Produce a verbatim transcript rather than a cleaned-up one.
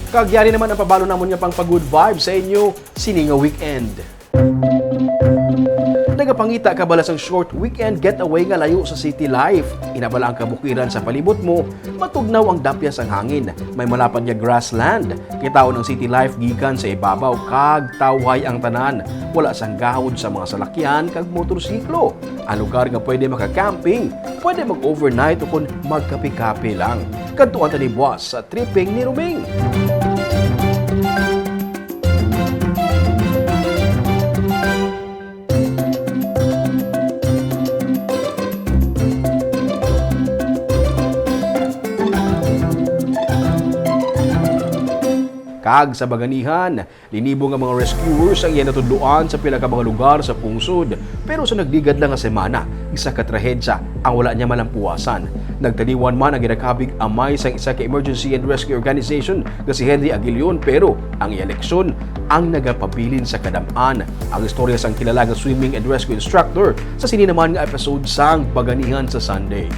Kag yari naman ang pabalo namon nga pangpa-good vibes sa inyo sini nga weekend. Nagapangita ka bala sang short weekend getaway nga layo sa city life? Ina bala ang kabukiran sa palibot mo, matugnaw ang dapya sang hangin, may malapad nga grassland, kitaon ang city life gikan sa ibabaw, kag tawhay ang tanan. Wala sang gahod sa mga salakyan kag motorsiklo. Ang lugar nga pwede maka-camping, pwede mag-overnight o kon magkape-kape lang. Kadtuan ta ni Boss sa tripping ni Ruming. Kag sa Baganihan, linibo nga mga rescuers ang iya natudloan sa pila ka mga lugar sa pungsod. Pero sa nagligad lang nga semana, isa ka trahedya ang wala niya malampuwasan. Nagtaliwan man ang ginakabig amay sang isa ka emergency and rescue organization nga si Henry Aguilion, pero ang iya leksyon ang nagapabilin sa kadam-an. Ang istorya sang kilala nga swimming and rescue instructor sa sini naman nga episode sang Baganihan sa Sunday.